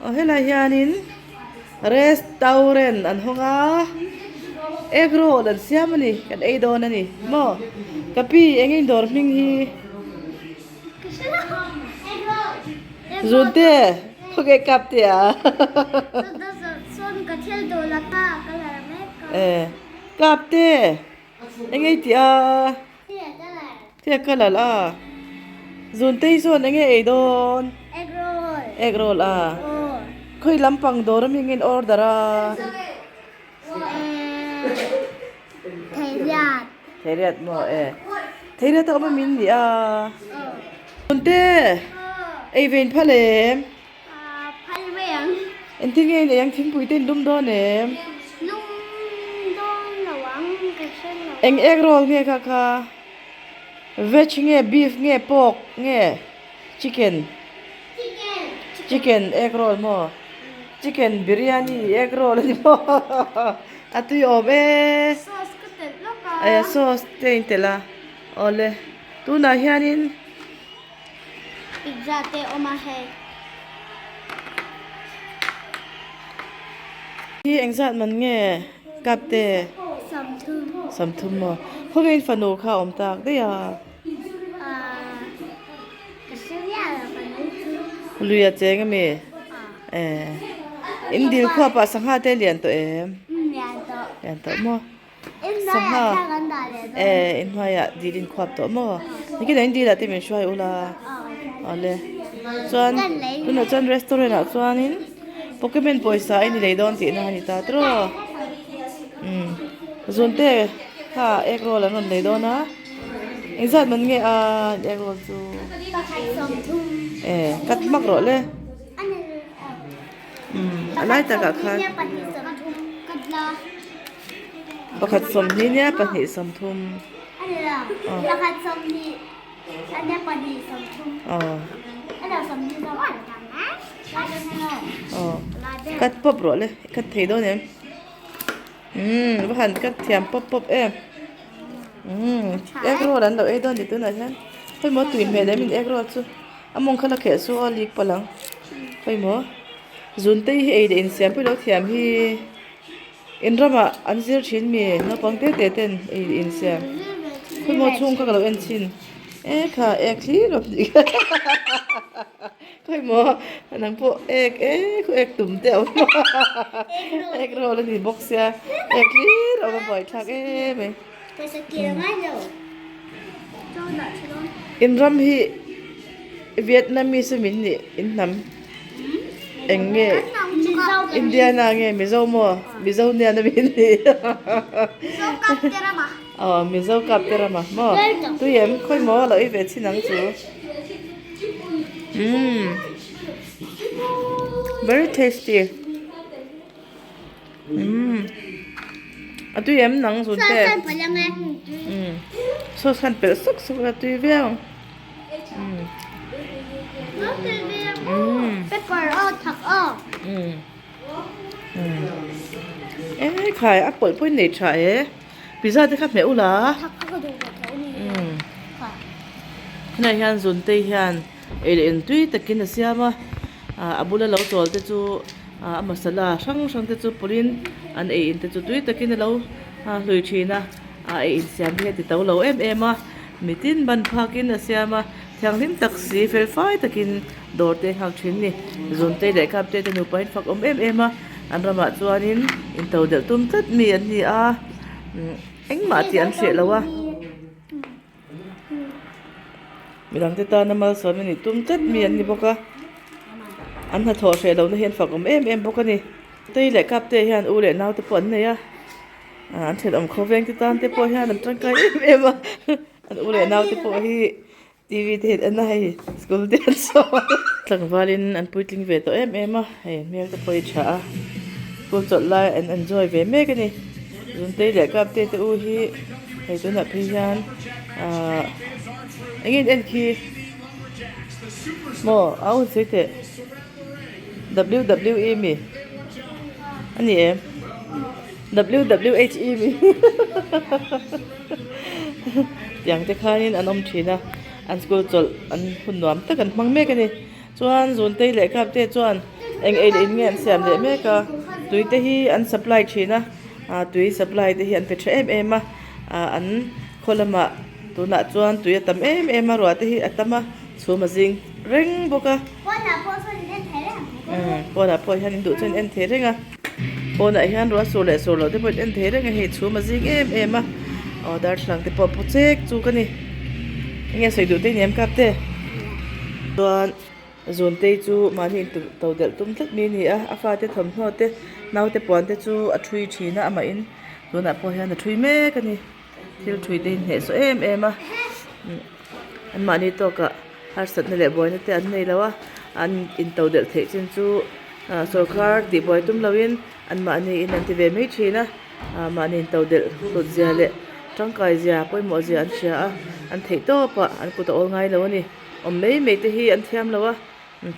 Aw helai hianin restaurant an hawng a egg roll an siam a ni kan ei dawn a ni maw ka pi eng in dawr hming hi zunte khawnge kap te a e kap te eng ei tih a. Thil a colour a zuntei sawn enge ei dawn egg roll egg roll a khawi lampang dawr ami nge in order a Theiriat Theiriat maw e Theiriat a awm ami in nih a zunte ei ve in phal em phal mai ang engtin nge in ei ang thingpui te in lum dawn em lum dawn lo ang ka hre lo eng egg roll nge kha kha veg nge beef nge pork nge chicken chicken chicken egg roll maw chicken biryani egg roll a ni maw a tui awm e sauce ka telh lawk a eh sauce te in telh a awle tunah hianin. Pizza te awm a hei. Hi engzat man nge kap te? Samthum. Samthum maw? Khawnge in fanu kha a awm tak daih a? Ahh ka hre viau lo fanu chu. Lui a cheng ami? Eh in dil khuapah sangha te lian tawh em? Umm lian tawh. Lian tawh maw? Sangha eh inhnuaiah dil in khuap tawh maw nikin ah in dil ah te min hruai ula awle chuan tunah chuan restaurant ah chuanin pokemon pawisa a inilei dawn tihna a ni ta tiraw umm zunte kha egg roll an rawn lei dawn a engzat man nge a egg roll chu eh cut hmak rawh le umm a lai takah khan. Pakhat sawmhnih nia pahnih sawmthum. Aw cut pawp rawh le cut thei dawn em umm va han cut thiam pawp pawp em umm egg roll an lo ei dawn ni tunah hian pawimawh tui hmel em in egg roll chu a mawng kha la kheh chu a lik palh ang pawimawh zun te hi ei leh insiam pawh ilo thiam hi. In ramah an zir thin mi naupang te te ten ei insiam khawimawh chhung kha ka lo en thin e kha ek thlir awm tih kha khawimawh nang pawh ek e khu ek tum te a awm a egg roll a ni bawk sia ek thlir a awm a buaithlak em mai in ram hi Vietnamese a min nih in hnam. Eng nge Indiana nge Mizo maw Mizo nian a min ni aw Mizo kap te rama maw tui em khawi maw lo ei ve chin ang chu umm very tasty umm a tui em nang zun te umm sauce khan pelh suk suk a tui viau ang. E khai a pawlh pawhin nei tha e pizza te kha hmeh ula tunah hian zun te hian ei leh in tui takin a siam a a bula lo chawl te chu a masala hrang hrang te chu pawlhin an ei in te chu tui takin a lo hlui thin a a ei in siam hi a ti to lo em em a. Mitin ban phakin a siam a, thianghlim tak si fel fai takin dawr te nghak thin ni. Zuntei leh Kapte te nupa hi fak awm em em a, an ramah chuanin into delh tum tlat mi an ni a, engmah tih an hreh lo a. Midangte tana malsawm a nih tum tlat mi an ni bawk a, an hnathawh hreh lohna hi an fak awm em em bawk a ni. Tei leh Kapte hian u leh naute pawh an nei a. An thenawm khawveng te tan te pawh hian an tangkai em em a an u leh nau te pawh hi T V te hian en a hei school te an sawi tlangvalin an puitling ve tawh em em a hei hmel te pawh hi tha a school chawlh lai an enjoy ve mek a ni Zuntei leh Kapte te u hi hei tunah phei hian ahh eng nge an en khi maw a hun sawi teh. W W E mi a ni em W W H E mi tiang te khanin an awm thin a an school chawlh an hun nuam tak an hmang mek a ni chuan zuntei leh kapte chuan. Eng ei leh in nge an siam leh mek a tui te hi an supply thin a ah tui supply te hi an pe tha em em a ah an khaw lamah tunah chuan tui a tam em em a ruah te hi a tam a chhum a zing reng bawk a pawnah pawh hian in duh chuan in en thei reng a pawnah hian ruah sur leh sur loh te pawh in en thei reng a hei chhum a zing em em a aw darthlalang te pawh a pu chek chuk a ni enge sawi duh te i ni em kap te chuan. Zuntei chu mahni in to delh tum tlat mai a ni a, a fate thawmhnaw te naute puan te chu a thui thin a amah in tunah pawh hian a thui mek a ni thil thui te hi hnehsawh em em a an mahni tawkah harsatna leh buaina te an nei lo a an in to delh theih chin chu ah sawrkar tih buai tum lo in an mahni in an ti ve mai thin a ah mahni in to delh hlut zia leh tangkai zia pawimawh zia an hria a an theih tawpah an kut a awl ngai lo a ni. Awm mai mai te hi an thiam lo a,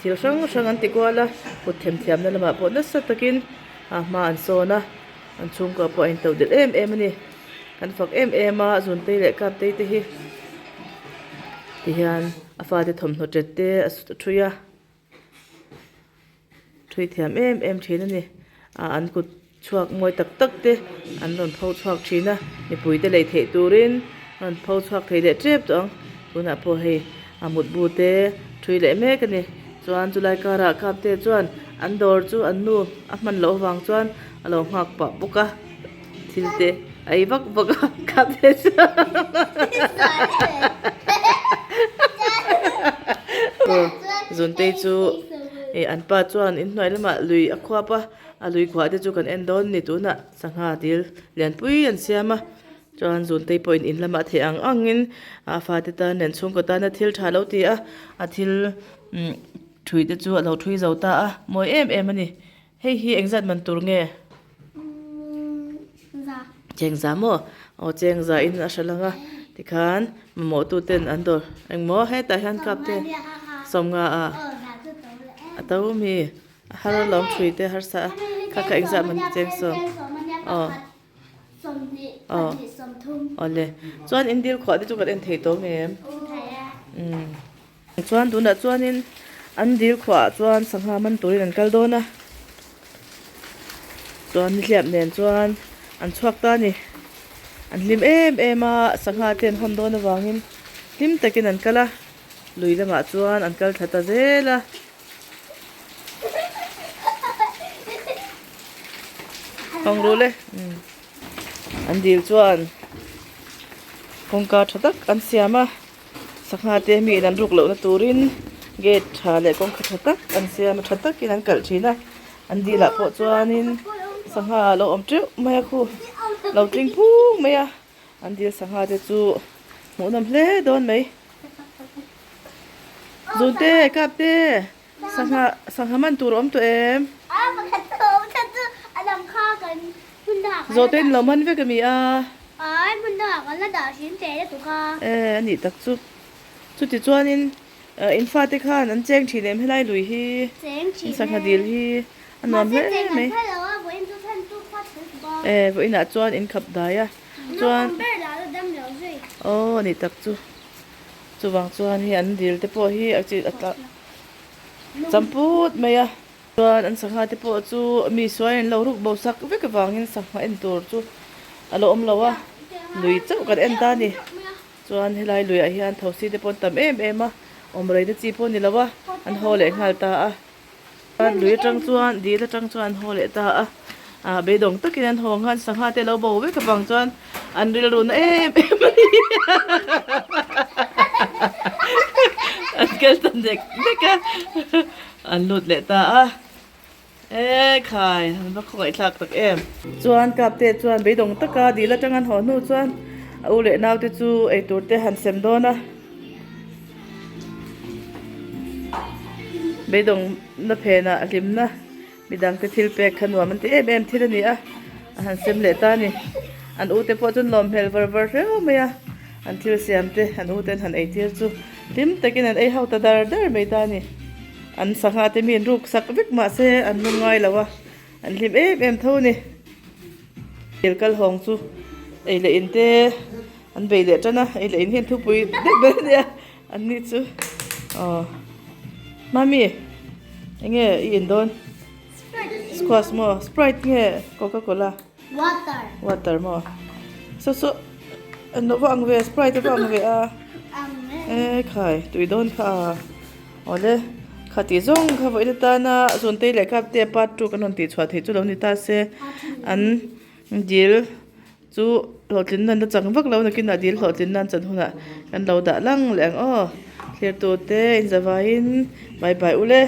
thil hrang hrang an ti kual a, kut themthiamna lamah pawh nasa takin a hma an sawn a, an chhungkua pawh a intoh delh em em a ni. Kan fak em em a, Zuntei leh Kaptei te hi tihian a fate thawmhnaw ṭet te a ṭhui a. Thui thiam em em thin a ni. Ah an kut chhuak mawi tak tak te an rawn pho chhuak thin a, mipui te lei theih turin an rawn pho chhuak thei leh tep tawh ang. Tunah pawh hei a mutbu te thui leh mek a ni. Chuan chulai karah kap te chuan an dawr chu an nu a hman loh avang chuan a lo nghak pah bawk a, thil te a ei vak vak a kap te chuan. Zuntei chu ih an pa chuan inhnuai lamah lui a khuap a, a lui khuah te chu kan en dawn a ni tunah sangha dil lianpui an siam a chuan Zuntei pawhin in lamah theih ang angin a fate tan leh an chhungkaw tana thil tha lo ti a, a thil umm thui te chu a lo thui zo ta a mawi em em a ni hei hi engzat man tur nge? Chengza maw? Aw chengza in a hre lang a tikhan mamawh tu ten an dawr engmaw hetah hian cup te sawmnga a a to mi a har alawm thui te harsa a kha kha engzah man cheng sawm aw aw awle chuan in dil khuah te chu kan en thei tawh ngei em umm chuan tunah chuanin an dil khuah ah chuan sangha man turin an kal dawn a chuan nihliap nen chuan an chhuak ta a ni an hlim em em a sangha te an hawn dawn avangin hlim takin an kal a lui lamah chuan an kal thla ta zel a. Hawng ru le an dil chuan kawngka tha tak an siam a. Sangha te mi in an ruk lohna turin gate tha leh kawngka tha tak an siam a tha takin an kalh thin a an dil ah pawh chuanin sangha a lo awm teuh mai a khu lo tling phung mai a an dil sangha te chu hmuhnawm hle dawn mai Zunte kap te sangha sangha man tur a awm tawh em Zawhte in lo man vek a mi a. E a nih tak chu. Chuti chuanin in fate khan an cheng thin em helai lui hi in sangha dil hi a nuam hle mai. E vawiinah chuan in khap dai a chuan aw a nih tak chu. Chuvang chuan hei an dil te pawh hi a chi a tla champut mai a. Chuan an sangha te pawh chu mi suai an lo ruk bo sak vek avangin sangha en tur chu a lo awm lo a, lui chauh kan en ta a ni. Chuan helai luiah hian thosi te pawh an tam em em a, awm reina chi pawh a ni lo a, an haw leh nghal ta a. Chuan lui atang chuan dil atang chuan an haw leh ta a, ah beidawng takin an haw nghan sangha te lo bo vek avang chuan an rilru na em em a ni. An kal ta nek nek a. An lut leh ta a, E khai, an va khawngaih thlak tak em. Chuan Kapte chuan beidawng taka dil atang an haw hnu chuan a u leh naute chu eitur te han sem dawn a. Beidawng na phenah hlimna midangte thil pek kha nuam an ti em em thil a ni a, a han sem leh ta a ni. An ute pawh chuan lawm hmel var var hreu mai a, an thil siam te an uten an han eitir chu. Hlim takin an ei ho ta dar dar mai ta a ni. An sangha te mi an ruk sak vek mah se an lung ngai lo a, an hlim em em tho a ni. Thil kal hawng chu ei leh in te an bei leh tan a, ei leh in hian thupui deuh ber a nia an ni chu. Aw mami enge i in dawn? Squash maw? Sprite nge Coca Cola? Water. Water maw? Saw saw an lo va ang ve Sprite a va ang ve a. Ang ve. E khai tui dawn kha a. Awle kha tih zawng kha vawiin atana Zuntei leh Kaptea part 2 kan rawn tih chhuah theih chu lo ni ta se an dil chu hlawhtlin nan la chang vak lo nakinah dil hlawhtlin nan chan hunah kan lo dah lang leh ang aw. Thlir tute inzavaiin bye bye ule.